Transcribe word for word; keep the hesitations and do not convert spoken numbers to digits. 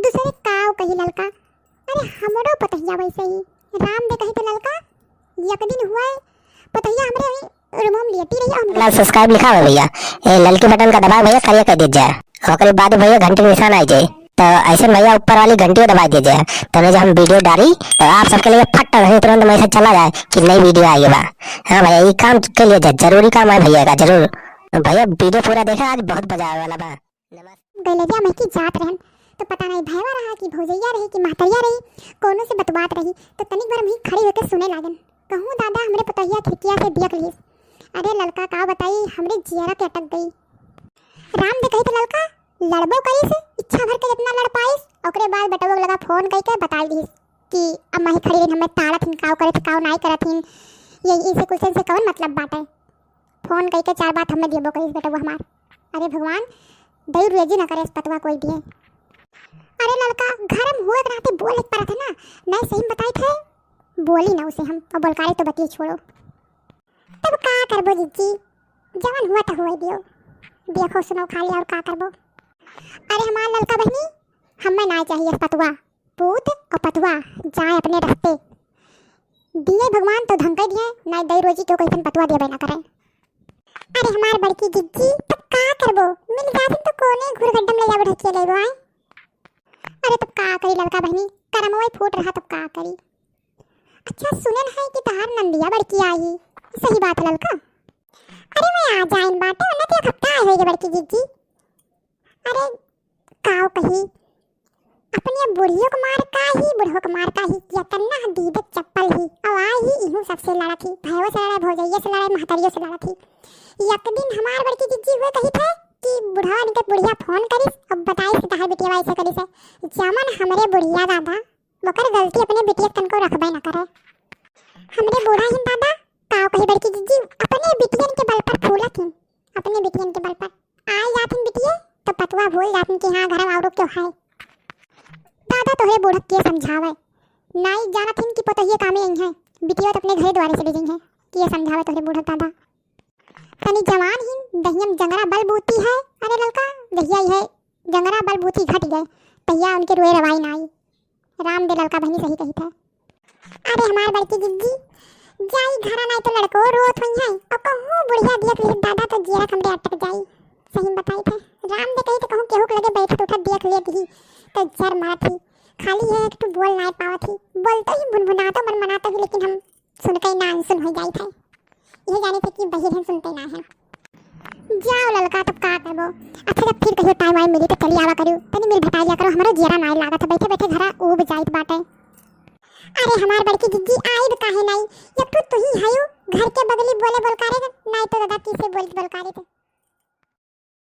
दूसरे काव कही ललका, अरे हमरो पतहिया वैसे ही, राम दे कही तो ललका, एक दिन हुआ है, पतहिया हमरे वही रूम में लेटी रही, हम लाल subscribe लिखा हुआ भैया, ए ललकी button का दबाए भैया, करिया कर दीजिए, ओकरे बाद भैया घंटी के निशान आ जाए। तो ऐसे भैया ऊपर वाली घंटी दबा दीजिए, तने जब हम video डाली तो आप सबके लिए फट से तुरंत message चला जाए कि नई video आई बा। हाँ भैया, ये काम के लिए ज-, जरूरी काम है भैया का, जरूर। भैया video पूरा देखा, आज बहुत मजा आवे वाला बा। नमस्कार। गैलेरिया में की जात रहन, तो पता नहीं भैया रहा कि भौजैया रही कि महतरिया रही, कोनो से बतवात रही, तो तनिक भर हम ही खड़ी होके सुने लागन। कहूँ दादा हमरे पतोहिया खिड़किया से देख लीस। अरे ललका का बताई, हमरे जियरा के अटक गई। राम दे कही तो ललका लड़बो करिस, इच्छा भर के जितना लड़ पाइस, ओकरे बाद बेटवा के लगा फोन कइके बताई दीस कि अम्मा ही खड़ी रही, हमें ताड़त हिन, काव करत, काव नाई करत हिन, ये इसे कुल से कौन मतलब बाटे। फोन कइके चार बात हमें दियबो करिस बेटवा हमार। अरे भगवान, दई रोजी न करे पतवा कोई दिए। अरे ललका, घर में हुए रहते बोल एक परत है ना, नहीं सही में बताई थे, बोली ना उसे हम, और बोलकारी तो बतिए छोड़ो। तब का करबो जिज्जी, जवन हुआ तो हुए दियो, देखो सुनो खाली और का करबो। अरे हमार ललका बहनी, हमें ना चाहिए पतवा, पूत और पतवा जाए अपने रस्ते। दिए भगवान तो धमके दिए, ना दई रोजी तो कैसन पतवा दिए ना करे। अरे हमार बड़की जिज्जी, तब का करबो, मिल जाती तो कोने घुरगड्डम ले जाबो ढकिए लेबो आए। अरे तब का करी ललका बहनी, करमवा फूट रहा तब का करी। अच्छा सुनन है कि तहार नंदिया बड़की आई, सही बात है ललका? अरे मैं आ जाइन बाटे, उन्हें तो एक हफ्ता आए होइगे बड़की जिज्जी। अरे काव कही, अपने बुढ़ियो के मार का ही, बुढ़ो के मार का ही, या कन्ना दीदक चप्पल ही, अब आई ही इहू सबसे लड़त ही, भैयो से लड़े, भौजैया से लड़े, महतरियो से लड़त ही। एक दिन हमार बड़की जिज्जी हुए कही थे कि बुढ़वा इनके बुढ़िया फोन करिस, अब बताइस कि तहार बिटिया ऐसे करिस है। जमन हमरे बुढ़िया दादा ओकर गलती अपने बिटिया के तनको रखबे न करे। हमरे बूढ़ा हिन दादा, काव कही बड़की जिज्जी, अपने बिटियन के बल पर फूलत हिन, अपने बिटियन के बल पर। आए जात हिन बिटिये, तो पतवा भूल जात हिन कि हाँ, घर में औरो क्यों है। दादा तोहरे बूढ़ा के समझावे, नाई जानत हिन कि पतोहिए कामे आई हैं, बिटिया तो अपने घरे द्वारे चली गई हैं, कि ये समझावे तोहरे बूढ़ा दादा। तनी जवान हिन, दहियम जंगरा बल बूती है। अरे ललका, जहिया ही है, जंगरा बल बूती घट गए, तहिया उनके रोए रवाई ना आई। राम दे ललका बहनी सही कही थे। अरे हमार बड़की जिज्जी, जाई घरा नाई तो लड़को रोत होई है, और कहूँ बुढ़िया दियत लिहित दादा तो जियरा हमरे अटक जाई। सही में बताई थे, राम दे कही तो कहूँ केहू के लगे बैठत उठत दियत लेत ही, तो जर मारत ही। खाली है एक ठो बोल नाई पावत ही, बोलतो ही भुनभुनातो मन मनातो ही, लेकिन हम सुनके ना अनसुन हो जाई थे। यह जाने थे कि बहिर हैं, सुनते ना हैं। जाओ ललका, तब का करबो। अच्छा, जब फिर कहियो टाइम वाइम मिली तो चली आवा करियो, तनी मिल भेटाई लिया करो, हमरो जियरा नाई लागत है, बैठे बैठे घरा ऊब जाइत बाटे। अरे हमार बड़की जिज्जी, आइब काहे नाई, एक ठो तू ही हयो घर के बगली बोले बोलकारे, नाई तो दादा किसे बोल बोलकारे थे।